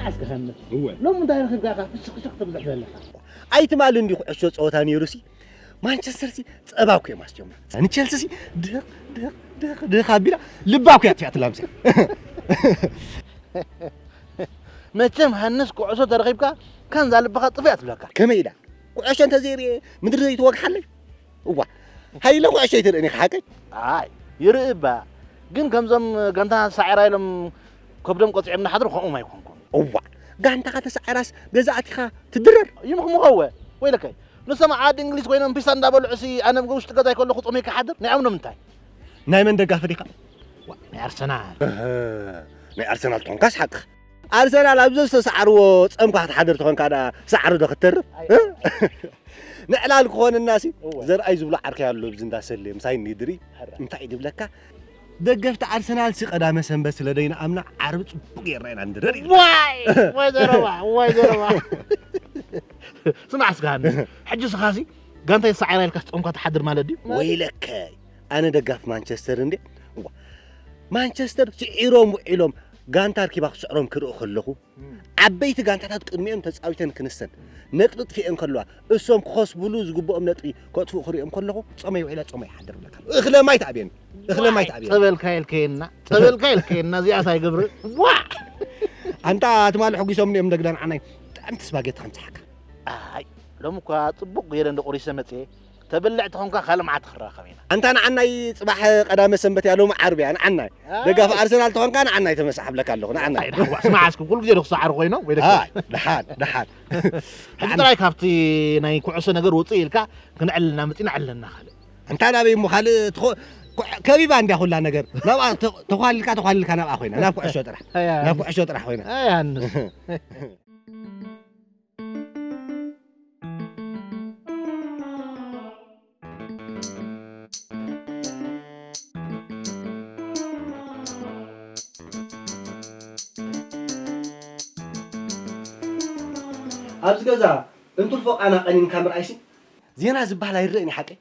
ኣስከኸኒ። እወ። ሎም እንታይ ረኺብካ ኢኻ ፍሽኽሽኽ ትብል ዘለኻ? ኣይትማል እንዲ ኩዕሾ ጸወታ ነይሩሲ፣ ማንቸስተር ሲ ጸባ እኮ እዮም ኣስትዮምና። ንቸልሲ ሲ ድኽ፣ ድኽ፣ ድኽ፣ ድኽ ኣቢላ ልባ እኮ እያ ኣጥፊኣትላ ምሳይ። መቸም ሃንስ ኩዕሾ ተረኺብካ፣ ካንዛ ልብኻ ጥፍእ እያ ትብለካ። ከመይ ኢላ? ኩዕሾ እንተዘይርእየ ምድሪ ዘይትወግሓለይ? እዋ፣ ሃይለ ኩዕሾ ኣይትርእን ኢኻ ሓቀይ? ኣይ፣ ይርኢ እባ። ግን ከምዞም ጋንታ ሳዒራ ኢሎም ከብዶም ቆጺዖም እናሓድሩ ከምኦም ኣይኮንኩን። እዋ፣ ጋንታኻ ተሳዒራስ ገዛ ኣቲኻ ትድረር? ይምኽምኸወ፣ ወይለከይ። ንሶም ዓዲ እንግሊዝ ኮይኖም ፒሳ እንዳበልዑ ሲ ኣነ ኣብ ውሽጢ ገዛይ ከለኹ ጾመይ ክሓድር? ናይ ኣምኖም እንታይ? ናይ መን ደጋፊ ዲኻ? ዋ፣ ናይ ኣርሰናል። እህ፣ ናይ ኣርሰናል ትኾንካስ ሓቅኻ። ኣርሰናል ኣብ ዘዝተሳዕርዎ ጸምካ ክትሓድር ትኾንካ ደኣ ሳዕሪ ዶ ክትተርፍ? ኣይ። እ? ንዕላል ክኾንና ሲ እወ። ዘርኣይ ዝብሎ ዓርከይ ኣሎ፣ ኣብዚ እንዳ ሰሌ ምሳይ እንድሪ። ሕራ። እንታይ እዩ ዝብለካ? ደገፍቲ ኣርሰናል ሲ ቀዳመ ሰንበት ስለ ደይንኣምና ዓርቢ ጽቡቅ ጌርና ኢና ንድረር ኢሉ። ዋይ፣ ዋይ ዘረባ፣ ዋይ ዘረባ። ስማዕ እስከ ሃኒ፣ ሕጂ ስኻ ሲ ጋንታ ይሰዓራ ኢልካ ስጠምካ ትሓድር ማለት ድዩ? ወይለከ፣ ኣነ ደጋፍ ማንቸስተር እንዴ? እዋ፣ ማንቸስተር ስዒሮም ውዒሎም ጋንታ ኣርኪባ ክስዕሮም ክርኢ ከለኹ፣ ዓበይቲ ጋንታታት ቅድሚኦም ተጻዊተን ክንሰን ነጥቢ ጥፊአን ከለዋ፣ እሶም ክኸስቡሉ ዝግብኦም ነጥቢ ከጥፍኡ ክርእዮም ከለኹ፣ ጾመይ ውዒለ ጾመይ ይሓድር ብለካ። እኽለ ማይ ትኣብየኒ። እኽለ ማይ ትኣብየኒ። ጸበልካ የልከየና፣ ጸበልካ የልከየና፣ እዚኣስ ኣይገብርን። ዋ! ኣንታ ትማሊ ሕጒሶምኒ እዮም እንደግዳ ንዓናይ። ጥዕምቲ ስፓጌቲ ከምጽሓካ። ኣይ፣ ሎሚ እኳ ጽቡቕ ገይረ እንደ ቁሪሰ መጽየ። ተበልዕ ተኾንካ ካልእ መዓልቲ ክራኸብ ኢና። ኣንታ ንዓናይ ጽባሕ ቀዳመ ሰንበት እያ፣ ሎሚ ዓርቢ እያ፣ ንዓናይ። ኣይ። ደጋፊ ኣርሰናል ተኾንካ ንዓናይ ተመሳሕ እብለካ ኣለኹ፣ ንዓናይ። ኣይ፣ ደሓን፣ ስማዕ እስኪ፣ ኩሉ ግዜ ዶ ክሰዓር ኮይኖም ወይ ደጋፊ? ኣይ፣ ደሓን፣ ደሓን። ሕጂ ጥራይ ካብቲ ናይ ኩዕሶ ነገር ውጽእ ኢልካ ክንዕልልና መጺና ዕልልና ካልእ። ኣንታ ናበይ እሞ ካልእ ትኾ-፣ ኩዕ-፣ ከቢባ እንድያ ኩላ ነገር። ናብኣ ተ-፣ ተዃልልካ፣ ተዃልልካ ናብኣ ኮይና፣ ናብ ኩዕሾ ጥራሕ። ኣይ፣ ኣይ። ናብ ኩዕሾ ጥራሕ ኮይና። ኣይ፣ ኣንስ። ኣብዚ ገዛ እንትርፎ ቃና ቀኒንካ ምርኣይሲ ዜና ዝበሃል ኣይረእን እዩ ሓቀይ።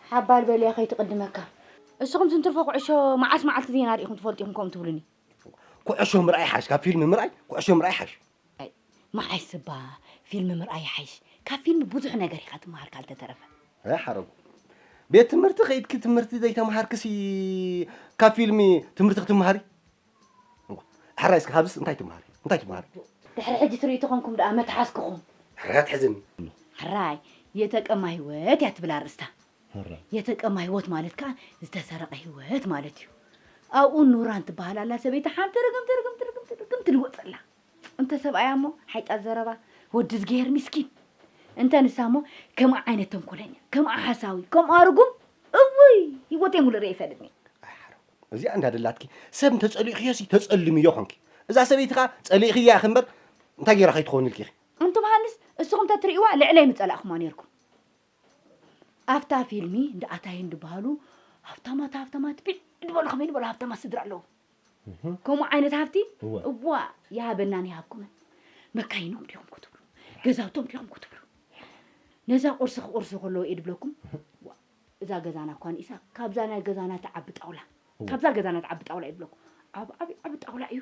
ሓባል በልያ ከይትቕድመካ። እስኹም እንትርፎ ኩዕሾ መዓስ መዓልቲ ዜና ርኢኹም ትፈልጡ ኢኹም ከምኡ ትብሉኒ? ኩዕሾ ምርኣይ ሓሽ፣ ካብ ፊልም ምርኣይ ኩዕሾ ምርኣይ ሓሽ። ኣይ፣ መዓስ እባ ፊልም ምርኣይ ይሓይሽ? ካብ ፊልም ብዙሕ ነገር ኢኻ ትመሃር ካልተተረፈ። ኣይ ሓረጉ። ቤት ትምህርቲ ከይድኪ ትምህርቲ ዘይተምሃርክሲ ካብ ፊልሚ ትምህርቲ ክትምሃሪ? እዋ፣ ሕራይ እስኪ ካብዚስ እንታይ ትምሃሪ? እንታይ ትምሃሪ? ድሕሪ ሕጂ ትርኢ ተኾንኩም ደኣ መትሓዝክኹም። ሕራይ ኣትሕዝኒ። ሕራይ፣ የተቀማ ህይወት እያ ትብል ኣርእስታ። ሕራይ። የተቀማ ህይወት ማለት ከኣ ዝተሰረቐ ህይወት ማለት እዩ። ኣብኡ ኑራን ትበሃል ኣላ ሰበይቲ ሓንቲ ርግም፣ ትርግም፣ ትርግም፣ ትርግም ትልወጥ ዘላ። እንተ ሰብኣያ እሞ ሓይጣ ዘረባ፣ ወዲ ዝገሄር ምስኪን። እንተ ንሳ እሞ ከምኣ ዓይነት ተንኮለኛ፣ ከምኣ ሓሳዊ፣ ከምኣ ርጉም፣ እውይ፣ ህይወተይ ሙሉእ ርእየ ይፈልጥኒ። ኣይ ሓረጉ። እዚኣ እንዳደላትኪ ሰብ እንተጸሊእኽዮሲ ተጸልምዮ ኾንኪ። እዛ ሰበይቲ ኸኣ ጸሊእኽያ ኢኺ እምበር እንታይ ገይራ ከይትኾንልኪ ኢኺ? እንቱም ሃንስ፣ እስኹም ተትርእይዋ ልዕለይ ምጸላእኹማ ኔርኩም። ኣፍታ ፊልሚ እንዳ ኣታይን ድበሃሉ ሃፍታማት፣ ሃፍታማት ቢዕ ድበሉ፣ ከመይ ድበሉ ሃፍታማት ስድራ ኣለዉ። እህ። ከምኡ ዓይነት ሃፍቲ እወ። እዋ ይሃበናን ይሃብኩምን። መካይኖም ዲኹም ክትብሉ፣ ገዛውቶም ዲኹም ክትብሉ። ነዛ ቁርሲ ክቑርሱ ከለዉ እየ ድብለኩም። ዋ፣ እዛ ገዛና እኳ ንኢሳ፣ ካብዛ ናይ ገዛና ትዓቢ ጣውላ፣ እወ። ካብዛ ገዛና ትዓቢ ጣውላ እየ ድብለኩም። ዓብ-፣ ዓብ-፣ ዓቢ ጣውላ እዩ።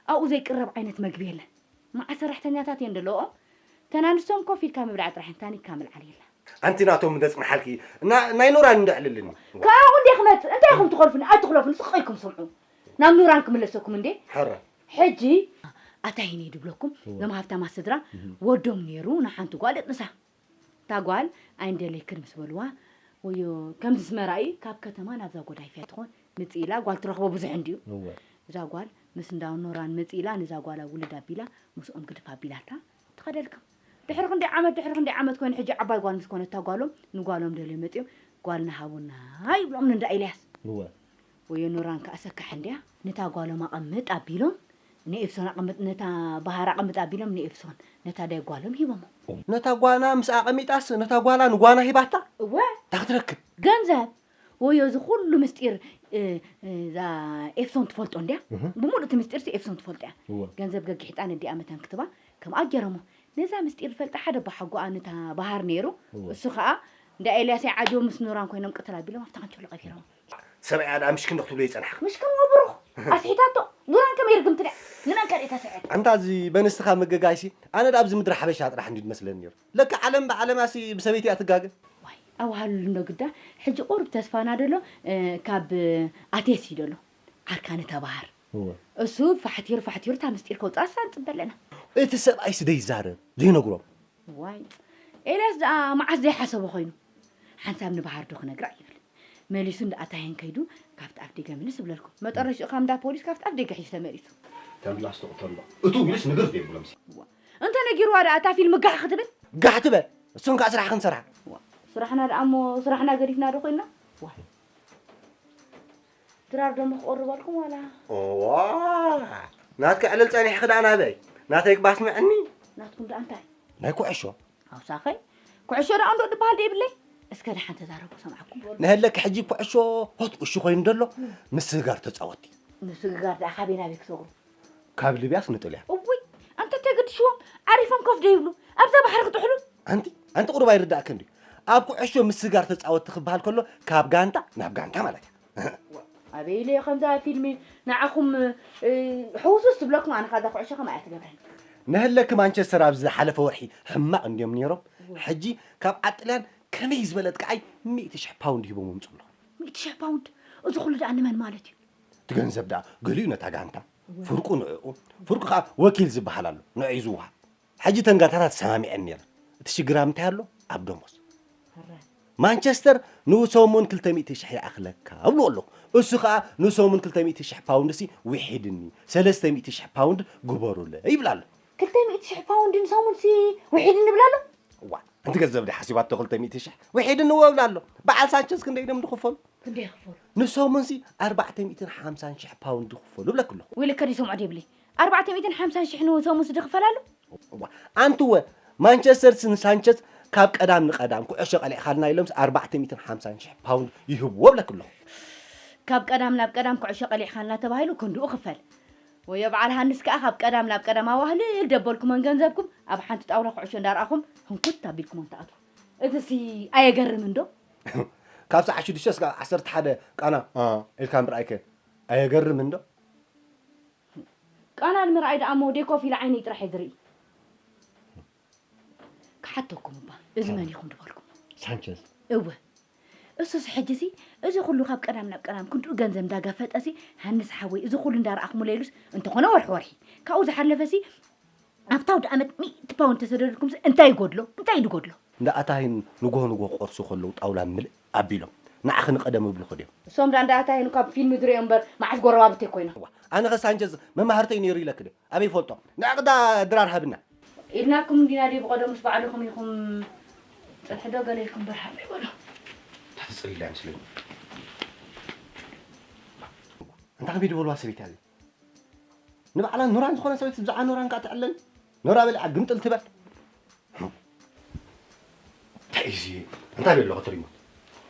ኣብኡ ዘይቅረብ ዓይነት መግቢ የለን። መዓት ሰራሕተኛታት እየን ዘለዎኦም። ተን ኣንስቶም ኮፍ ኢልካ ምብላዕ ጥራሕ፣ ታኒካ ምልዓል የለን። ኣንቲ ናቶም እንደ ጽንሓልኪ፣ እና-፣ ናይ ኑራን እንደ ዕልልኒ። ካብኡ እንደ ክመጽእ፣ እንታይ ኢኹም ትኾልፉኒ? ኣይትኽለፉኒ፣ ስቕ ኢልኩም ስምዑ። ናብ ኑራን ክምለሰኩም እንዴ? ሕረ። ሕጂ፣ ኣታ ሂኒ ድብለኩም፣ እወ። እዞም ሃብታማት ስድራ፣ እህ። ወዶም ነይሩ፣ ንሓንቲ ጓል የጥንሳ። እታ ጓል ኣይንደልየክን ምስ በልዋ፣ ወዮ ከምዚ ዝመራኢ ካብ ከተማ ናብዛ ጎዳይፍ እያ ትኾን ምጽእ ኢላ ጓል ትረኽቦ ብዙሕ እንድዩ። እወ። እዛ ጓል ምስ እንዳ ኖራን ምጽእ ኢላ ነዛ ጓላ ውልድ ኣቢላ ምስኦም ግድፍ ኣቢላታ ትኸደልካ። ድሕሪ ክንደይ ዓመት፣ ድሕሪ ክንደይ ዓመት ኮይኑ ሕጂ ዓባይ ጓል ምስ ኮነት እታ ጓሎም ንጓሎም ደልዮም መጺኦም ጓልና ሃቡና ይብሎም ንእንዳ ኤልያስ። እወ። ወዮ ኖራን ከኣ ሰካሕ እንድያ፣ ነታ ጓሎም ኣቐምጥ ኣቢሎም፣ ንኤፍሶን ኣቐምጥ፣ ነታ ባህር ኣቐምጥ ኣቢሎም ንኤፍሶን፣ ነታ ዳይ ጓሎም ሂቦሞ። ነታ ጓና ምስ ኣቐሚጣስ፣ ነታ ጓላ ንጓና ሂባታ? እወ። እንታይ ክትረክብ? ገንዘብ። ወዮ፣ እዚ ኩሉ ምስጢር፣ እ፣ እ፣ እዛ ኤፍሶን ትፈልጦ እንድያ? እህ። ብምሉእ እቲ ምስጢርሲ ኤፍሶን ትፈልጦ እያ። እወ። ገንዘብ ገጊሕጣ ነዲኣ መታን ክትባ፣ ከምኣ ገይሮሞ። ነዛ ምስጢር ዝፈልጣ ሓደ ባሓጎኣ ነታ ባህር ነይሩ። እወ። እሱ ኸኣ፣ እንዳ ኤልያስ ዓጀቡ ምስ ኖራን ኮይኖም ቅትል ኣቢሎም ኣብታ ካንቸሎ ቀቢሮሞ። ሰብኣያ ደኣ ምሽክን ዶ ክትብሎ ይጸናሕካ? ምሽክን ወብሩኽ ኣስሒታቶ። ኑራን ከ ርግምቲ ድያ? ንመን ከርእታ ስዕድ? ኣንታ እዚ በንስትኻ ምግጋይሲ፣ ኣነ ዳ ኣብዚ ምድሪ ሓበሻ ጥራሕ እንዲ መስለኒ ነይሩ። ለካ ዓለም ብዓለማሲ ብሰበይቲ እያ ትጋገ። ዋይ፣ ኣዋሃሉ እንዶ ግዳ፣ ሕጂ ቁሩብ ተስፋና ደሎ፣ እ፣ ካብ፣ እ፣ ኣቴሲ ደሎ። ዓርካነ ተባሃር። እወ። እሱ ፋሕቲሩ ፋሕቲሩ እታ ምስጢር ከውፅኣ እሳ ንፅበ ኣለና። እቲ ሰብኣይሲ ደይዛረብ፣ ዘይነግሮም። ዋይ፣ ኤልያስ ደኣ መዓስ ዘይሓሰቦ ኮይኑ። ሓንሳብ ንባህር ዶ ክነግራ ይብል። መሊሱ እንዳ ኣታየን ከይዱ፣ ካብቲ ኣፍ ደገ ምልስ እብለልኩም። መጠረሽኡ ካብ እንዳ ፖሊስ ካብቲ ኣፍ ደገ ሒዙ ተመሊሱ። ተምላስ ተቕተሎ። እቱ ኢልስ ንግር ዘይብሎም። ዋ፣ እንተ ነጊርዋ ደኣ እታ ፊልም ጋሕ ክትብል? ጋሕ ትበል። እሱን ከኣ ስራሕ ክንሰርሓ። ዋ፣ ስራሕና ደኣ እሞ ስራሕና ገዲፍና ዶ ኮይንና? ዋ። ድራር ደሞ ክቐርበልኩም ዋላ? እዋ፣ ናትኪ ዕልል ጸኒሕኪ ደኣ ናበይ? ናተይ ክባስምዐኒ? ናትኩም ደኣ እንታይ? ናይ ኩዕሾ። ኣውሳኸይ፣ ኩዕሾ ደኣ እንዶ ድበሃል ደይብለይ? እስከ ደሓን ተዛረቡ ሰምዓኩም። ንሀለኪ ሕጂ ኩዕሾ ሆት እሺ ኮይኑ ደሎ፣ ምስግጋር ተጻወቲ። ምስግጋር ደኣ ካበይ ናበይ ክሰግሩ? ካብ ሊብያስ ንጥልያን። እውይ፣ ኣንተ ተገድሽዎም፣ ዓሪፎም ኮፍ ደይብሉ፣ ኣብዛ ባሕሪ ክጥሕሉ። ኣንቲ፣ ኣንቲ ቁሩብ ኣይርዳእክን ድዩ? ኣብ ኩዕሾ ምስግጋር ተጻወቲ ክበሃል ከሎ፣ ካብ ጋንታ ናብ ጋንታ ማለት እዩ። ኣበይ ኢለ ከምዛ ፊልሚ ንዓኹም፣ እ፣ ሕውስውስ ትብለኩም፣ ኣነ ካዛ ኩዕሾ ከምኣ እያ ትገብረኒ። ንሀለኪ ማንቸስተር ኣብዚ ዝሓለፈ ወርሒ ሕማቕ እንድዮም ነይሮም። ሕጂ ካብ ዓጥልያን ከመይ ዝበለት ከዓይ ሚእቲ ሽሕ ፓውንድ ሂቦም ምጹ ኣለኹ። ሚእቲ ሽሕ ፓውንድ? እዚ ኩሉ ደኣ ንመን ማለት እዩ? እቲ ገንዘብ ደኣ ገሊኡ ነታ ጋንታ፣ ፍርቁ ንዕኡ፣ ፍርቁ ከኣ ወኪል ዝበሃል ኣሎ፣ ንዕኡ እዩ ዝወሃብ። ሕጂ እተን ጋንታታት ተሰማሚዐን ነይረን። እቲ ሽግር ኣብ ምንታይ ኣሎ? ኣብ ደሞዝ። ማንቸስተር ንሰሙን ክልተ ሚእቲ ሽሕ ይኣኽለካ እብሎ ኣለኹ። እሱ ከኣ ንሰሙን ክልተ ሚእቲ ሽሕ ፓውንድሲ ውሒድኒ፣ ሰለስተ ሚእቲ ሽሕ ፓውንድ ግበሩለይ ይብል ኣሎ። ክልተ ሚእቲ ሽሕ ፓውንድ ንሰሙንሲ ውሒድኒ ይብል ኣሎ? እዋ፣ ኣንቲ ገንዘብ ድያ ሓሲባቶ ክልተ ሚእቲ ሽሕ? ውሒድኒ እወ እብል ኣሎ። በዓል ሳንቸዝ ክንደይ ድዮም ዝኽፈሉ? ክንደይ ይኽፈሉ? ንሰሙንሲ ኣርባዕተ ሚእትን ሓምሳን ሽሕ ፓውንድ ይኽፈሉ እብለኪ ኣለኹ። ወይለከ ድዩ ሰምዖ ደይብለይ? ኣርባዕተ ሚእትን ሓምሳን ሽሕ ንሰሙንሲ ዝኽፈል ኣሎ? እዋ፣ ኣንቲ እወ፣ ማንቸስተርሲ ንሳንቸዝ ካብ ቀዳም ንቐዳም ኩዕሾ ቀሊዕኻልና ኢሎምስ ኣርባዕተ ሚእትን ሓምሳን ሽሕ ፓውንድ ይህብዎ እብለኪ ኣለኹ። ካብ ቀዳም ናብ ቀዳም ኩዕሾ ቀሊዕኻልና ተባሂሉ ክንድኡ ክፈል። ወዮ በዓል ሃንስ ከኣ ካብ ቀዳም ናብ ቀዳም ኣዋህልል ደበልኩሞን ገንዘብኩም ኣብ ሓንቲ ጣውላ ኩዕሾ እንዳረኣኹም ህንኩት ኣቢልኩሞን ትኣትዉ። እዚሲ ኣየገርምን ዶ? ካብ ሰዓት ሽዱሽተ እስካብ ዓሰርተ ሓደ ቃና፣ እ፣ ኢልካ ምርኣይከ ኣየገርምን ዶ? ቃና ንምርኣይ ደኣ እሞ ደይ ኮፍ ኢለ ዓይነይ ጥራሕ እየ ዝርኢ። ክሓተኩም እባ፣ እዚ መን ኢኹም ዝበልኩም? ሳንቸዝ። እወ። እሱስ ሕጂሲ፣ እዚ ኩሉ ካብ ቀዳም ናብ ቀዳም ክንድኡ ገንዘብ እንዳጋፈጠሲ፣ ሃንስ ሓወይ፣ እዚ ኩሉ እንዳረኣኹምለይ ኢሉስ፣ እንተኾነ ወርሒ ወርሒ። ካብኡ ዝሓለፈሲ፣ ኣብታ ኣውደ ኣመት ሚእቲ ፓውንድ ተሰደደልኩምሲ፣ እንታይ ይጎድሎ? እንታይ እዩ ዝጎድሎ? እንዳ ኣታሂን ንጎሆ ንጎሆ ክቆርሱ ከለዉ ጣውላ ምልእ ኣቢሎም፣ ንዓኺ ንቐደም ይብሉኺ ድዮም? እሶም ዳ እንዳ ኣታሂን ካብ ፊልሚ ዝርእዮም እምበር፣ መዓስ ጎረባብቲ ኮይኖም? እዋ፣ ኣነ ኸ ሳንቸዝ መማህርተይ ነይሩ ኢለኪ ድየ? ኣበይ ይፈልጦ? ንዕቕዳ ድራር ሃብና። ኢልናኩም እንዲና ድዩ ብቐደሙስ ባዕልኹም ኢኹም ጽንሒ ዶ ገለ ኢልኩም በርሃ እምበር በሎ። እንታይ ትጽሊ ኢላ ይመስለኒ። እንታይ ከመይ ዝበልዋ ሰበይቲ ኣለ? ንባዕላ ኑራን ዝኾነ ሰበይቲ ብዛዕባ ኑራን ከኣ ትዕለል። ኑራ በሊዓ ግምጥል ትበል። እንታይ እዩ እዚ? እንታይ በሎ ክትሪሞት?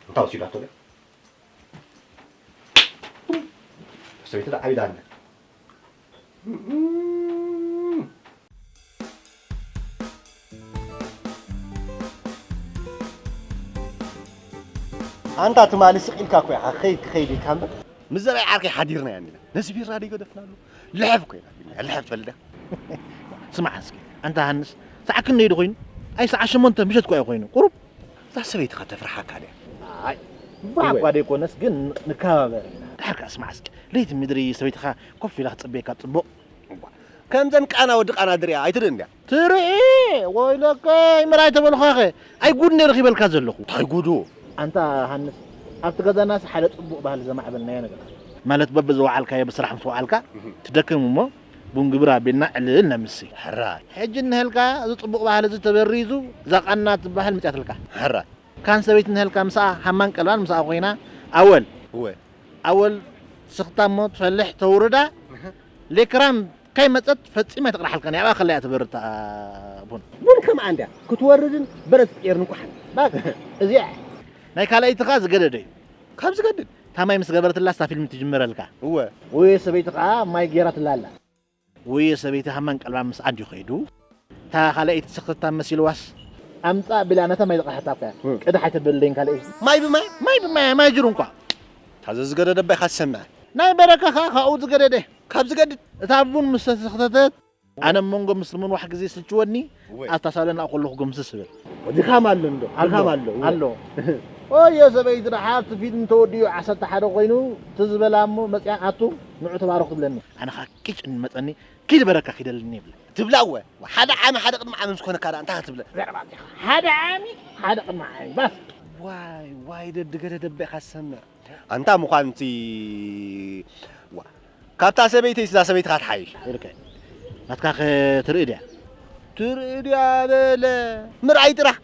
እንታይ ወሲዳቶ ለ? ሰበይቲ ዶ ዓቢዳ ኣለ? ኣንታ ትማሊ ስቕ ኢልካ እኮ ኢኻ ክኸይድ ክኸይድ ኢልካ እምበር። ምስ ዘርኣይ ዓርከይ ሓዲርና ኢና እንዲና። ነዚ ቢራ ደይገደፍናሉ። ልሕፍ እኮ ኢና ኣቢልና። ልሕፍ ትፈልጥ ዲኻ? ስማዕ እስኪ፣ ኣንታ ሃንስ፣ ሰዓት ክንደይ ዶ ኮይኑ? ኣይ፣ ሰዓት ሸሞንተ ምሸት እኮ እዩ ኮይኑ። ቁሩብ። እዛ ሰበይትኻ ተፍርሓካ ድያ? ኣይ፣ ፍርሓ እወ። እኳ ደይኮነስ፣ ግን ንከባበር ኢና። ድሓር ከኣ ስማዕ እስኪ፣ ለይቲ ምድሪ ሰበይትኻ ኮፍ ኢላ ክትጽበየካ ጽቡቕ። እዋ፣ ከምዘን ቃና ወዲ ቃና ድሪያ ኣይትርእን ድያ? ትርኢ፣ ወይለከይ፣ ምርኣይ ተበልኳኸ። ኣይ ጉድ ነይሩ ኺበልካ ዘለኹ። እንታይ ጉዱ? ኣንታ ሃንስ፣ ኣብቲ ገዛናስ ሓደ ጽቡቕ ባህሊ ዘማዕበልናዮ ነገር ኣሎ። ማለት በብዝወዓልካዮ ብስራሕ ምስ ወዓልካ እህ። ትደክም እሞ ቡን ግብር ኣቢልና ዕልል ነምሲ። ሕራይ። ሕጂ እንሄልካ እዚ ጽቡቕ ባህሊ እዚ ተበሪዙ እዛ ቃና ትበሃል መጽያትልካ። ሕራይ። ካን ሰበይቲ እንሄልካ ምስኣ ሃማን ቀልባን ምስኣ ኮይና ኣወል። እወ። ኣወል ስኽታ እሞ ትፈልሕ ተውርዳ እህ። ሌክራም ከይመጸት ፈጺማ ኣይተቕዳሓልካን። ያባ ከለያ ትበርታ ቡን። ቡን ከምኣ እንድያ ክትወርድን በረድ ክትቅየርን ቋሕን። ባክ፣ እዚኣ። ናይ ካልኣይትኻ ዝገደደ እዩ። ካብ ዝገድድ? እታ ማይ ምስ ገበረትላ እሳ ፊልም ትጅመረልካ። እወ። ወይ ሰበይቲ ኸኣ ማይ ገይራትላ ኣላ። ወይ ሰበይቲ ሃማን ቀልባ ምስ ኣዲ ኸይዱ፣ እታ ካልኣይቲ ስኽታ መሲልዋስ። ኣምጻ ቢላ ነታ ማይ ዝቐድሓታ እኮ እያ። እም። ቅዳሕ ኣይተበለይን ካልኣይቲ። ማይ ብማይ? ማይ ብማይ፣ ማይ ጅሩ እንኳ። እታ ዘዝገደደ እባ ኢኻ ትሰምዕ። ናይ በረካ ኸኣ ካብኡ ዝገደደ። ካብ ዝገድድ። እታ ቡን ምስ ተሰኽተተት፣ ኣነ ኣብ መንጎ ምስ ምንዋሕ ግዜ ስልችወኒ፣ ወይ። ኣብታ ሳሎን ኣብኣ ከለኹ ግምስስ እብል። ድኻም ኣሎ እንዶ፣ ድኻም ኣሎ፣ ኣሎ። ወዮ ሰበይቲ ደሓር እቲ ፊልም ተወዲኡ ዓሰርተ ሓደ ኮይኑ፣ ትዝ በላ እሞ መጽያ ኣቱ ንዑ ተባረኹ ትብለኒ። ኣነ ኸኣ ቂጭ እንመጸኒ፣ ኪድ በረካ ኪደልኒ ይብለ። ትብላ እወ፣ ሓደ ዓሚ ሓደ ቅድሚ ዓሚ ምስ ኮነካ ደኣ እንታይ ክትብለ? ዘረባ እንዲኻ። ሓደ ዓሚ ሓደ ቅድሚ ዓሚ፣ ባስ። ዋይ፣ ዋይ፣ ደድገ ደደበ ኢኻ ትሰምዕ። ኣንታ ምዃንቲ፣ ዋ፣ ካብታ ሰበይተይስ እዛ ሰበይትኻ ትሓይሽ። ወልከ፣ ናትካ ከ ትርኢ ድያ? ትርኢ ድያ በለ። ምርኣይ ጥራሕ።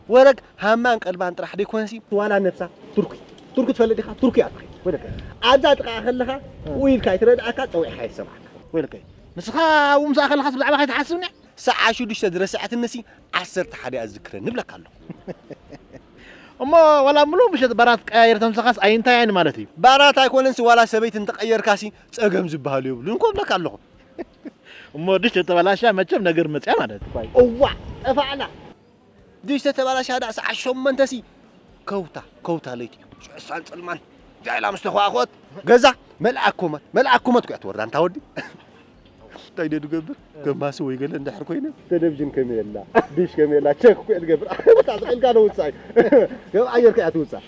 ወረግ ሃማን ቀልባን ጥራሕ ደይኮነሲ፣ ዋላ ነብሳ ቱርኪ። ቱርኪ ትፈልጥ ዲኻ? ቱርኪ እያ ትኸይድ። ወለከ፣ ኣብዛ ጥቓ ከለኻ፣ እ። ውይ ኢልካ ኣይትረድኣካ፣ ጸዊዕካ ኣይሰማዕካ። ወለከ፣ ንስኻ ኣብኡ ምሳኣ ከለኻስ ብዛዕባ ከይትሓስብ ኒዕ? ሰዓ ሽዱሽተ ዝረስዐትንሲ ዓሰርተ ሓደ እያ ዝዝክረኒ እብለካ ኣለኹ። እሞ ዋላ ምሉእ ምሸት ባራት ቀያይር ተምሰኻስ ኣይንታያን ማለት እዩ። ባራት ኣይኮነንሲ ዋላ ሰበይቲ እንተቐየርካሲ ጸገም ዝበሃል የብሉን እኮ እብለካ ኣለኹ። እሞ ድሽ ተተበላሻ መቸም ነገር መጽያ ማለት እዩ። እዋ፣ ጠፋዕና። ድሽ ተተበላሻ ደኣ ሰዓት ሸሞንተሲ ከውታ፣ ከውታ ለይቲ እዩ። ሽዑ ሳን ጽልማን ዳይላ ምስ ተኸዋኸወት ገዛ መልኣክ ኮመት፣ መልኣክ ኮመት እኮ እያ ትወርዳ እንታ ወዲ። እንታይ ዶ ትገብር? ከም ማሲ ወይ ገለ እንድሕር ኮይነ። ተለቪዥን ከመይ ኣላ? ድሽ ከመይ ኣላ? ቸክ እኮ እያ ትገብር። በቃ ስቕ ኢልካ ዶ ውጻእ እዩ። ከም ኣየር ከ እያ ትውጻእ።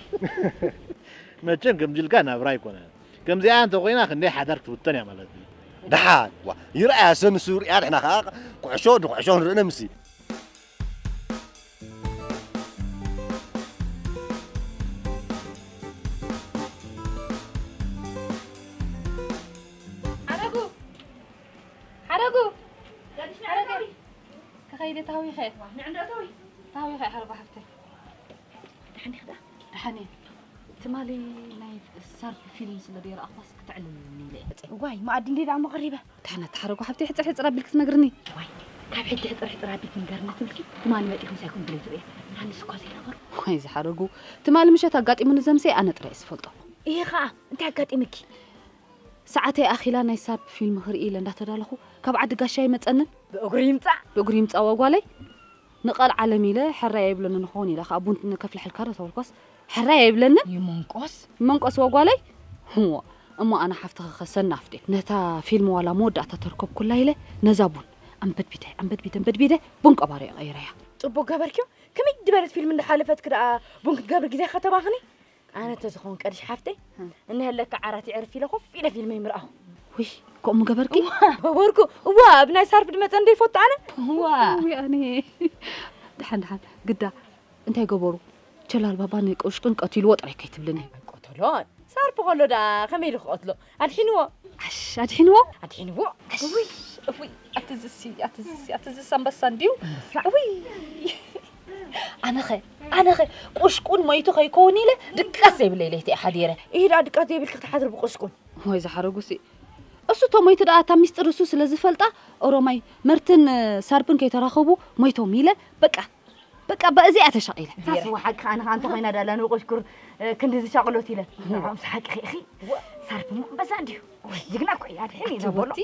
መቸም ከምዚ ኢልካ ናብራ ኣይኮነን። ከምዚኣ እንተ ኮይና ክንደይ ሓዳር ክትብተን እያ ማለት እዩ። ደሓን፣ ዋ፣ ይርኣያ ሰ ንሱ ርኣ፣ ንሕና ኸኣ ኩዕሾ ንኩዕሾ ንርኢ ነምሲ። ሓረጉ! ሓረጉ! ሓረጉ! ተኸይደ ታዊኸ። ታዊኸ ሓረጉ ሓፍተይ። ደሓን ዲኺ ደኣ? ደሓን እየ። ትማሊ ናይ ሳርፕ ፊልም ስለ ዘይረኣኽዋስ ክተዕልልኒ ኢለ እየ። ዋይ፣ መኣዲ እንድየ ደኣ እሞ ቀሪበ። ደሓን ኣታ ሓረጉ ሓፍተይ፣ ሕጽር ሕጽር ኣቢልኪ ትነግርኒ። ዋይ፣ ካብ ሕጂ ሕጽር ሕጽር ኣቢልኪ ንገርኒ ትብልኪ፣ ትማሊ መጺኹም ሳይኩም ድሌት ርእየ። ኣነስ እኳ ዘይነበርኩ። ዋይ ዝሓረጉ፣ ትማሊ ምሸት ኣጋጢሙኒ ዘምሰይ ኣነ ጥራይ እየ ዝፈልጦ። እየ ኸኣ፣ እንታይ ኣጋጢምኪ? ሰዓተይ ኣኺላ ናይ ሳርፕ ፊልም ክርኢ ኢለ እንዳተዳለኹ፣ ካብ ዓዲ ጋሻ ይመጸንን። ብእግሩ ይምጻእ። ብእግሩ ይምጻእ ወጓለይ። ንቃል ዓለም ኢለ ሕራይ ኣይብለንን ክኸውን ኢለ ከኣ ቡን ከፍልሐልካ ዶ ተበልኳስ ሕራይ ኣይብለንን። ይመንቆስ። ይመንቆስ ወጓለይ። ህዎ። እሞ ኣነ ሓፍትኺ ከሰናፍ ድየ? ነታ ፊልም ዋላ መወዳእታ ተርከብኩላ ኢለ ነዛ ቡን ኣንበድቢደ፣ ኣንበድቢደ፣ ኣንበድቢደ ቡን ቀባሪ ቀይረያ። ጽቡቅ ገበርክዮ። ከመይ ዝበለት ፊልም እንዳሓለፈትኪ ደኣ ቡን ክትገብሪ ግዜኻ ተባኽኒ? ኣነ ተዝኸውን ቀድሽ ሓፍተይ፣ እም። እንሀለካ ዓራት ይዕርፍ ኢለ ኮፍ ኢለ ፊልመይ ምርኣኹ። ውይ፣ ከምኡ ገበርኪ? እዋ፣ ገበርኩ። እዋ፣ ኣብ ናይ ሳርፕ ድመጸ እንደ ይፈቱ ኣነ። እዋ። ውይ፣ ኣነ። ደሓን፣ ደሓን። ግዳ፣ እንታይ ገበሩ? ቸላል ባባ ንቁሽቁን ቀቲልዎ ጥራይ ከይትብልኒ። ኣይቀተሎን። ሳርፕ ከሎ ደኣ ከመይ ኢሉ ክቐትሎ? ኣድሒንዎ። ዓሽ፣ ኣድሒንዎ? ኣድሒንዎ። ዓሽ። እውይ፣ እውይ፣ ኣቲ ዝሲ፣ ኣቲ ዝሲ፣ ኣቲ ዝሲ ኣንበሳ እንድዩ። ኣንበሳ። እውይ። ኣነኸ፣ ኣነኸ ቁሽቁን ሞይቱ ከይከውን ኢለ ድቃስ ዘይብለይ ለይቲ እየ ሓዲረ። ኢሂ ደኣ ድቃስ ዘይብልኪ ክትሓድሪ ብቁሽቁን። ወይ ዝሓረጉሲ። እሱ እቶ ሞይቱ ደኣ እታ ሚስጥር እሱ ስለ ዝፈልጣ ኦሮማይ መርትን ሳርፕን ከይተራኸቡ ሞይቶም ኢለ በቃ፣ በቃ በእዚኣ ተሻቒለ። ሳስዋ ሓቂ ኣነ ከኣ እንተ ኮይና ዳላ ንቁሽቁር ክንዲ ዝሻቕሎት ኢለ። ንዖም ሓቂ ኢኺ። ሳርፕ እሞ ኣንበሳ እንድዩ። ወይ ጅግና እኮ እዩ፣ ኣድሕን እዩ ኣቲ ዘበሎ። ወዲ፣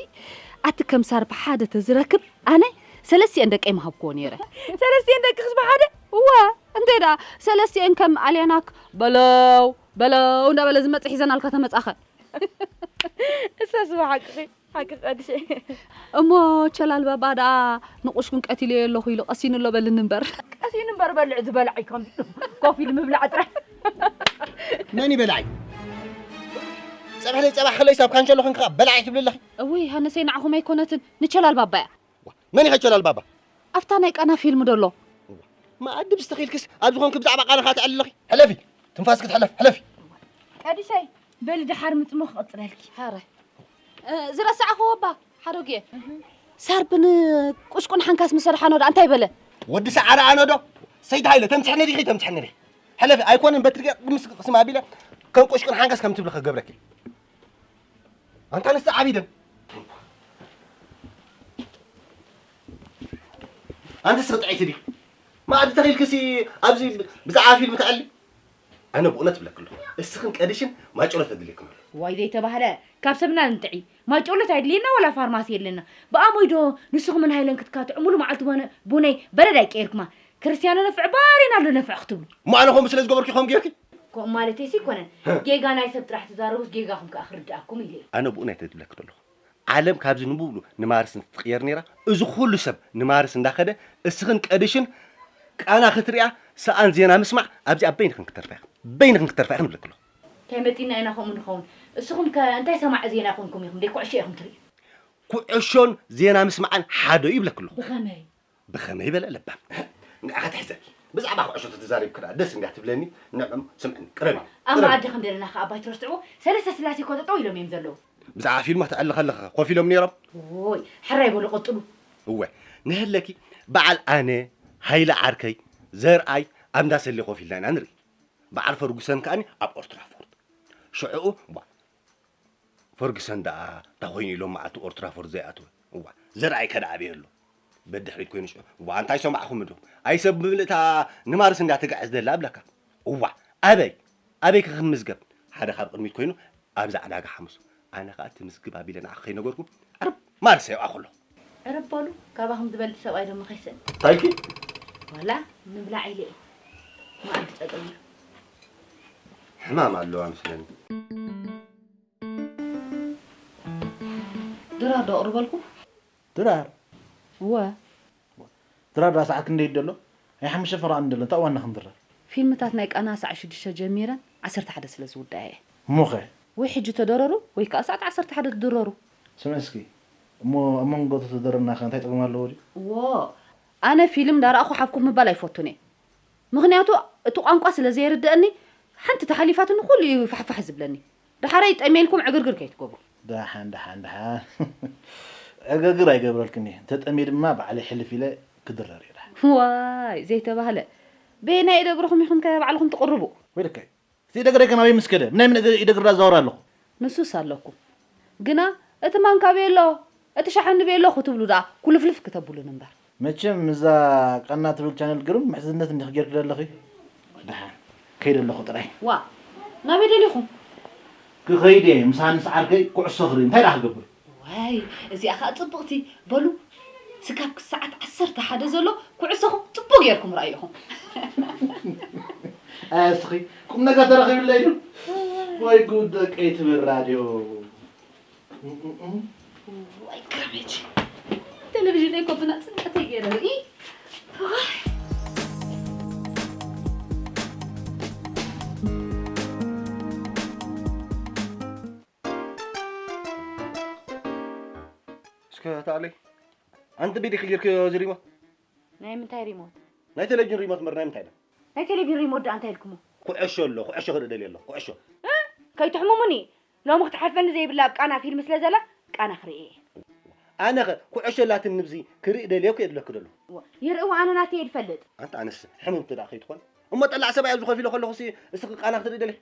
ኣቲ ከም ሳርፕ ሓደ ተዝረክብ ኣነ ሰለስቲኤን ደቀይ ምሃብክዎ ነይረ። ሰለስቲኤን ደቅኽስ ብሓደ? እዋ፣ እንተ ደኣ ሰለስቲኤን ከም ኣልያናክ በለው በለው እንዳበለ ዝመጽእ ሒዘናልካ ተመጻኸ። እሳስ ብሓቂ ሓቂ ቀድሸ። እሞ ቸላል ባባ ደኣ ንቁሽኩን ቀቲለዮ ኣለኹ ኢሉ ቀሲኑ ኣሎ በልኒ እምበር። ቀሲኑ እምበር በልዕ ዝበልዐይ ከም ኮፍ ኢሉ ምብላዕ ጥራሕ። መን ይበልዓይ? ጸብሕለይ ጸባሕ ከለይስ ኣብ ካንሸሎ ኮንካ በልዓይ ትብሊ ኣለኺ። እውይ ሃነሰይ ንዓኹም ኣይኮነትን ንቸላል ባባ እያ። ዋ፣ መን ኢኻ ቸላል ባባ? ኣብታ ናይ ቃና ፊልም ደሎ። ዋ፣ መኣዲ ብስተኺልክስ ኣብ ዝኾንኪ ብዛዕባ ቃና ኸኣ ትዕሊ ኣለኺ። ሕለፊ፣ ትንፋስኪ ትሕለፍ፣ ሕለፊ። ቀዲሸይ፣ በሊ ደሓር ምጽሞ ክቕጽለልኪ። ሓረ። እ፣ ዝረሳዕኽዎ እባ፣ ሓረጉየ። ሳርፕ ንቁሽቁን ሓንካስ ምስ ሰድሓኖ ደኣ እንታይ በለ? ወዲ ሰዓረ ኣነ ዶ? ሰይድ ሃይለ፣ ተምስሕኒ ዲኺ፣ ተምስሕኒ ዲኺ? ሕለፊ፣ ኣይኮነን በትሪ ምስ ስም ኣቢለ ከም ቁሽቁን ሓንካስ ከም ትብሊ ክገብረኪ። ኣንታ ንስቲ ዓቢ ደም። ኣንተ ስርጥዒት ዲኺ? መኣዲ ተኺልክሲ ኣብዚ ብዛዕባ ፊልም ትዕሊ? ኣነ ብእውነት እብለኪ ኣለኹ፣ እስኽን ቀዲሽን ማጨሎት ኣድልየክን ኣሎ። ዋይ ዘይተባህለ፣ ካብ ሰብና ንጥዒ። ማጨሎት ኣይድልየና ወላ ፋርማሲ የለና። ብኣሞይ ዶ ንስኹምን ሃይለን ክትካትዑ ሙሉ መዓልቲ ቦነ-፣ ቡነይ በረድ ኣይቀየርኩማ። ክርስትያኖ ነፍዕ እባ ሬናልዶ ነፍዕ ክትብሉ። እሞ ኣነ ከምኡ ስለ ዝገበርኩ ከምኡ ጌርኪ? ከምኡ ማለተይሲ ኣይኮነን። ሀ። ጌጋ ናይ ሰብ ጥራሕ ትዛረቡስ ጌጋኹም ከኣ ክርድኣኩም ኢለ እየ። ኣነ ብኡ ናይ ተድለክ ተለኹ። ዓለም ካብዚ ንብሉ ንማርስ እንትትቕየር ነይራ፣ እዚ ኩሉ ሰብ ንማርስ እንዳኸደ፣ እስኽን ቀድሽን ቃና ክትሪኣ፣ ሰኣን ዜና ምስማዕ፣ ኣብዚኣ በይንኽን ክትተርፋ ኢኽን። በይንኽን ክትተርፋ ኢኽን እብለኪ ኣለኹ። እንታይ መጺና ኢና ከምኡ ንኸውን? እስኹም ከ እንታይ ሰማዒ ዜና ኮንኩም ኢኹም? ደይ ኩዕሾ ኢኹም ትርእዩ? ኩዕሾን ዜና ምስማዕን ሓደ እዩ እብለኪ ኣለኹ። ብኸመይ? ብኸመይ በለ ለባም። ንዓኻ ትሕዘ። ብዛዕባ ኩዕሾ ተተዛሪብኪ ደኣ ደስ እንድያ ትብለኒ። ንዕም ስምዕኒ። ቅረቢ። ኣብ ቅረቢ። መኣዲ ከም ዘለና ከኣ ኣባይ ትረስዕዎ። ሰለስተ ስላሴ እኮ ጠጠው ኢሎም እዮም ዘለዉ። ብዛዕባ ፊልም ክትዕሊ ከለኻ ኮፍ ኢሎም ነይሮም? ኦይ፣ ሕራይ በሉ ቀጥሉ። እወ፣ ንህለኪ በዓል ኣነ፣ ሃይለ ዓርከይ፣ ዘርኣይ ኣብ እንዳሰሌ ኮፍ ኢልና ኢና ንርኢ። በዓል ፈርጉሰን ከኣኒ ኣብ ኦልትራፎርድ። ሽዕኡ፣ ቧ፣ ፈርጉሰን ደኣ እንታይ ኮይኑ ኢሎም መዓልቲ ኦልትራፎርድ ዘይኣትወ? እዋ፣ ዘርኣይ ከ ደኣ ኣበይ ኣሎ? በድሕሪት ኮይኑ ሽዑ፣ እዋ፣ እንታይ ሰማዕኹም እንዶ? ኣይ ሰብ ብምልእታ ንማርስ እንዳ ትግዕዝ ዘላ እብለካ። እዋ፣ ኣበይ? ኣበይ ከ ክምዝገብ? ሓደ ካብ ቅድሚት ኮይኑ ኣብዛ ዕዳጋ ሓሙስ። ኣነ ከኣ ትምዝግብ ኣቢለ ንዓኺ ከይነገርኩ፣ ዕርብ ማርስ የብኣኹ ኣለኹ። ዕርብ በሉ፣ ካባኹም ዝበልጽ ሰብኣይ ደሞ ከይስእን። ታይኪ? ዋላ ምብላዕ ኢለ እየ። መኣዲ ጠጠው ኢሉ። ሕማም ኣለዋ መስለኒ። ድራር ዶ ኣቕርበልኩም? ድራር? እወ። ድራር ዳ ሰዓት ክንደይ ደሎ? ናይ ሓሙሽተ ፈረቓ እንደሎ፣ እንታይ እዋን ንኽንድረር? ፊልምታት ናይ ቃና ሰዓት ሽዱሽተ ጀሚረን ዓሰርተ ሓደ ስለ ዝውድኣ እየ። እሞኸ? ወይ ሕጂ ተደረሩ፣ ወይ ከኣ ሰዓት ዓሰርተ ሓደ ትድረሩ። ስምዒ እስኪ፣ እሞ ኣብ መንጎ ተተደረርና ከ እንታይ ጥቕሚ ኣለዎ ድዩ? እዎ፣ ኣነ ፊልም እንዳረኣኹ ሓፍ ኮፍ ምባል ኣይፈቱን እየ። ምኽንያቱ እቲ ቋንቋ ስለ ዘይርድኣኒ፣ ሓንቲ ተሓሊፋትኒ ኩሉ እዩ ፋሕፋሕ ዝብለኒ። ደሓረይ ጠሜልኩም ዕግርግር ከይትገብሩ። ደሓን፣ ደሓን፣ ደሓን። ዕግርግር ኣይገብረልክን እየ። እንተጠምየ ድማ ባዕለይ ሕልፍ ኢለ ክድረር እየ ደሓን። ዋይ፣ ዘይተባህለ። በየናይ ኢደ እግርኹም ኢኹም ከ ባዕልኹም ትቕርቡ? ወይ ልክዕ። እቲ ኢደ እግረይ ከ ናበይ ምስ ከደ? ምናይ ምን እደ እግር ዳዛወር ኣለኹ? ንሱስ ኣለኩም። ግና እቲ ማንካ ቤሎ፣ እቲ ሸሓኒ ቤሎ ክትብሉ ደኣ ኩልፍልፍ ክተብሉን እምበር። መቸም እዛ ቃና ትብል ቻነል ግርም ምሕዝነት እንዲኺ ጌርኪ ዘለኺ። ደሓን፣ ከይደ ኣለኹ ጥራይ። ዋ፣ ናበይ ደሊኹም? ክኸይድ እየ፣ ምስ ሃንስ ዓርከይ ኩዕሶ ክርኢ። እንታይ ደኣ ክገብር? ዋይ፣ እዚኣ ኸኣ ጽብቕቲ። በሉ፣ ስጋብ ክሰዓት ዓሰርተ ሓደ ዘሎ ኩዕሶኹም ጽቡቕ ጌርኩም ረኣዩኹም። ኣይ፣ እስኺ ቁም ነገር ተረኺብለይ ድዩ? ወይ ጉድ፣ ደቀይ ትብል ራድዮ። ዋይ፣ ክረመች። ቴሌቪዥን እኮ ብናጽነት ገይረ ርኢ። ዋይ። እስከ ታለይ። ኣንቲ ቢዲ ክይር ከዮ እዚ ሪሞት? ናይ ምንታይ ሪሞት? ናይ ቴሌቪዥን ሪሞት እምበር ናይ ምንታይ ዶ? ናይ ቴሌቪዥን ሪሞት ደኣ እንታይ ኢልኩሞ? ኩዕሾ ኣሎ፣ ኩዕሾ ክርኢ ደልየ ኣለኹ፣ ኩዕሾ። እ? ከይትሕምሙኒ። ሎሚ ክትሓልፈኒ ዘይብላ ኣብ ቃና ፊልም ስለ ዘላ፣ ቃና ክርኢ እየ። ኣነኸ ኩዕሾ ኣላትኒ ንብዚ ክርኢ ደልየ እኮ እየ ዝብለኪ ዘለኹ። እዋ፣ ይርእዋ ኣነ ናተይ እየ ዝፈልጥ። ኣንታ ኣነስ ሕምምቲ ደኣ ከይትኾን። እሞ ጠላዕ ሰብኣይ ኣብዚ ኮፍ ኢለ ከለኹሲ እስኺ ቃና ክትርኢ ደሊኺ?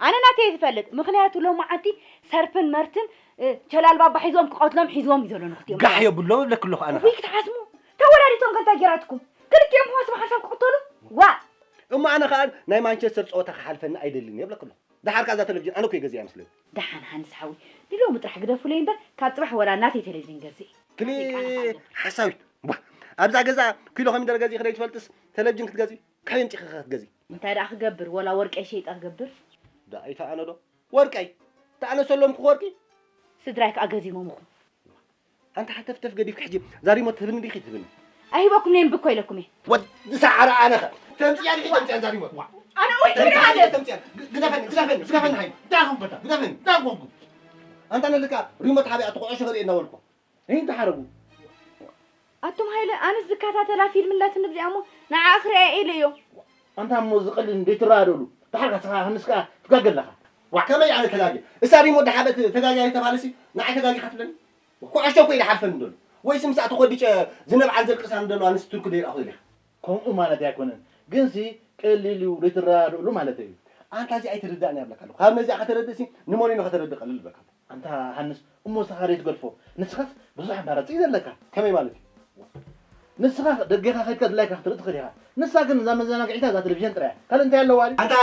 ኣነ ናተይ እየ ዝፈልጥ። ምኽንያቱ ሎማዓንቲ ሰርፕን መርትን፣ እ፣ ቸላል ባባ ሒዞም ክቐትሎም ሒዞም እዩ ዘሎ ንኽትዮም። ጋሕ የብሎም እብለኪ ኣለኹ ኣነ ኸኣ። ውይ ክትሓስሙ። ተወላዲቶም ከ እንታይ ጌራትኩም? ክልቲኦም ሕዋስም ሓንሳብ ክቕተሉ? ዋእ! እሞ ኣነ ኸኣ ናይ ማንቸስተር ጸወታ ክሓልፈኒ ኣይደልን እየ እብለኪ ኣለኹ። ደሓር ከኣ እዛ ቴሌቪዥን ኣነ እኮ እየ ገዚኣ መስለኒ። ደሓን ሃንስ ሓወይ፣ ንሎሚ ጥራሕ ግደፉለይ እምበር፣ ካብ ጽባሕ ወላ ናተይ ቴሌቪዥን ገዝእ። ክሊ ናተይ ቃና ከኣ ገዝእ። ሓሳዊት። ቧ፣ ኣብዛ ገዛ ኪሎ ኮሚደረ ገዚእኺ ደይትፈልጥስ ቴሌቪዥን ክትገዝኢ? ካበይ ኣምጺእኺ ኸ ክትገዝኢ? እንታይ ደኣ ክገብር? ወላ ወርቀይ ሸይጠ ክገብር? ደኣ ኣይተኣነ ዶ? ወርቀይ? ተኣነሰሎም ክወርቂ? ስድራይ ከኣ ገዚሞምኹም። ኣንታ ሃተፍተፍ ገዲፍኪ ሕጂ እዛ ሪሞት ትህብኒ ዲኺ ትህብኒ? ኣይህበኩምን እየ እምቢ እኮ ኢለኩም እየ። ወዲ ሰዓረ ኣነኸ ተምጽያ ዲኺ ተምጽያ እዛ ሪሞት? ኣነ ወይ ትብሪ ተምጽያ ሃለ። ተምጽያ። ግ-፣ ግደፈኒ፣ ግደፈኒ፣ ግደፈኒ ሃይ። እንታይ ኾንኩ ኣታ? ግደፈኒ። እንታይ ኾንኩ? ኣንታ ነልካ ሪሞት ሃበይ ኣቲ ኩዕሾ ክርኢ እናበልኩ። እንታይ ሓረጉ? ኣቱም ሃይለ፣ ኣነስ ዝከታተላ ፊልም ኣላትኒ ብዚኣ እሞ ንዓኣ ክርእያ ኢለ እዮ። ኣንታ እሞ እዚ ቀሊል እንዴ ትረዳድእሉ? ደሓር ከኣ ስኻ ክንስ ከኣ ትጋገ ኣለኻ። ዋ፣ ከመይ ኣነ ተጋግየ? እሳ ሪሞት ደሓበት ተጋግያ ኣይተባህለሲ፣ ንዓይ ተጋጊኻ ትብለኒ? ኩዕሾ እኮ እዩ ዝሓልፈኒ ዘሎ። ወይስ ምስኣ ተኾዲጨ ዝነብዓን ዘልቅሳን ዘሎ ኣነስ ቱርኪ ደይረኣኹ ዘለኻ? ከምኡ ማለት ኣይኮነን። ግንሲ ቀሊል እዩ ዘይትረዳድእሉ ማለት እዩ። ኣንታ እዚ ኣይትርዳእን እያ እብለካ ኣለኹ። ካብ ነዚኣ ከተረድእሲ ንሞሪኖ ከተረድእ ቀልል እብለካ ኣለኹ። ኣንታ ሃንስ፣ እሞ ንስኻ ዘይትገድፎ፣ ንስኻስ ብዙሕ ኣማራጺ እዩ ዘለካ። ከመይ ማለት እዩ? ንስኻ ደጌኻ ከድካ ድላይካ ክትርኢ ትኽእል ኢኻ። ንሳ ግን እዛ መዘናግዒታ እዛ ቴሌቪዥን ጥራይ እያ። ካልእ እንታይ ኣለዋ ድዩ? ኣንታ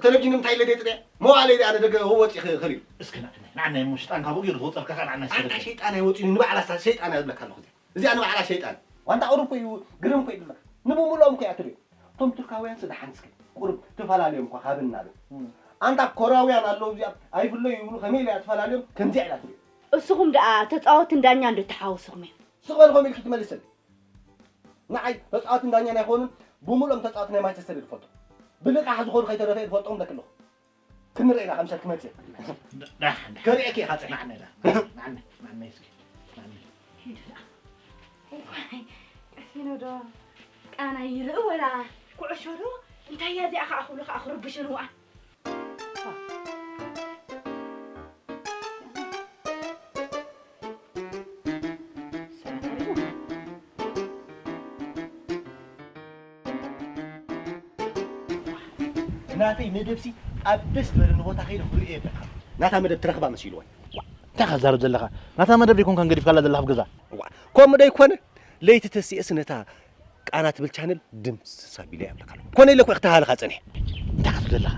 ቴሌቪዥን እንታይ ኢለ ደይ ጥሪያ? መዋእለ ኢለ ኣነ ደገ ወፂ ኸ-፣ ኸሊሉ። እስኪ ንዓናይ፣ ንዓናይ እሞ ሽጣን ካብኡ ገይሩ ዝወፀልካ ኸዓ ንዓናይ እስኪ ንዓናይ ደገ። ሸይጣን ኣይወፂኡን፣ ንባዕላ እሳ ሸይጣን እያ ዝብለካ ኣለኹ። እዚኣ ንባዕላ ሸይጣን። ዋንታ ቁሩብ እኮ እዩ፣ ግርም እኮ እዩ ዝብለካ። ንብምልኦም እኮ እያ ትሪኦ። እቶም ቱርካውያን ስለ ሓንስከ ቁሩብ ትፈላለዮም እኳ ካብ እናበል። እም። ኣንታ ኮራውያን ኣለዉ እዚኣ ኣይፍለዩ ይብሉ፣ ከመይ ኢላ እያ ትፈላለዮም? ከምዚኣ ኢላ ትሪኦ። እስኹም ደኣ ተጻወትን ዳኛን ዶ ተሓወስኹም እዮም? ስቕ በል ከምኡ ኢልኪ ትመልስን። ንዓይ ተጻወትን ዳኛን ኣይኮኑን፣ ብምሉኦም ተጻወቲ ናይ ማንቸስተር እየ ዝፈልጦ። ብልቃሕ ዝኾኑ ከይተረፈ እየ ዝፈልጦም ለክለኹ። ክንርኢ ኢና ከምሰል ክመጽእ። ዳ- ዳ- ዳ- ከርእየኪ ኢኻ ጽናሕ። ናዕነ ዳ- ናዕነ ናዕነ እስኪ ናዕነ። ቀሲኖ ዶ ቃና ይርኢ ወላ ኩዕሾ ዶ እንታይ እያ እዚኣ ከዓ ክብሉ ከዓ ክርብሽንዋ። ናተይ መደብሲ ኣብ ደስ ዝበለኒ ቦታ ከይደ ክርእዮ የብልካ። ናታ መደብ ትረኽባ መሲልዋ። እንታይ ኢኻ ትዛረብ ዘለኻ? ናታ መደብ ደይኮንካን ገዲፍካላ ዘለኻ ኣብ ገዛ። ዋ፣ ከምኡ ዶ ይኮነ? ለይቲ ተሲኤስ ነታ ቃና ትብል ቻነል ድምስስ ኣቢለ እየ ኣብለካ ኣለኹ። ኮነ ኢለ እኮ ክተሃልኻ ጸኒሐ። እንታይ ክትብል ዘለኻ?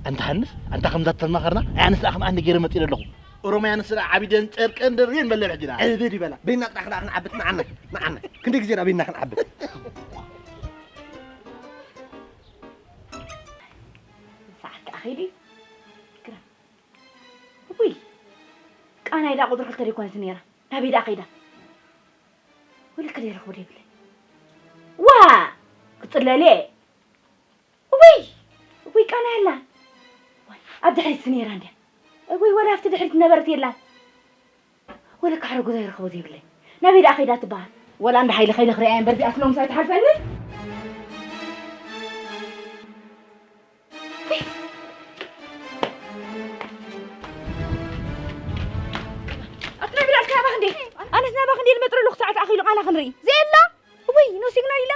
ኣንታ ሃንስ፣ ኣንታ ከምዛ ተማኸርና፣ ኣይ ኣነስ ደኣ ከም ኣንዲ ገይረ መጺእ ኣለኹ። ኦሮማይ ኣነስ ደኣ ዓቢደን ጨርቀን ደርብየን በለ ብሕጂ ደኣ። ዕብድ ይበላ። በይና ጥራሕ ደኣ ክንዓብድ ንዓና፣ ንዓና። ክንደይ ግዜ ደኣ በይና ክንዓብድ? ሰዓት ከኣ ከይዱ እዩ። ግራ። ውይ፣ ቃና ኢላ ቁጽሪ ክልተ ደይኮነት ነይራ። ናበይ ደኣ ከይዳ? ወለከ ደይረኽቦ ደይብለይ። ዋ! ክጽለል እየ። ውይ! ውይ፣ ቃና የላን። ዋይ፣ ኣብ ድሕሪት ነይራ እንድያ። ውይ፣ ወላ ኣብቲ ድሕሪት ነበረት የላን። ወለከ ሓረጉዛ ይረኽቦ ዘይብለይ። ናበይ ደኣ ከይዳ ትበሃል? ወላ እንዳ ሓይሊ ከይደ ክርእያ እየ እምበር፣ እዚኣ ስለ ምሳይ ትሓልፈኒ? ኣብቲ ናይ ብላዕልካ ናባኽ እንዴ? ኣነስ ናባኽ እንዴ ልመጥረሉ ክሳዕ ተኣኺሉ ቃና ክንርኢ? ዘየላ? እወይ፣ ኖ ሲግናል ኢላ?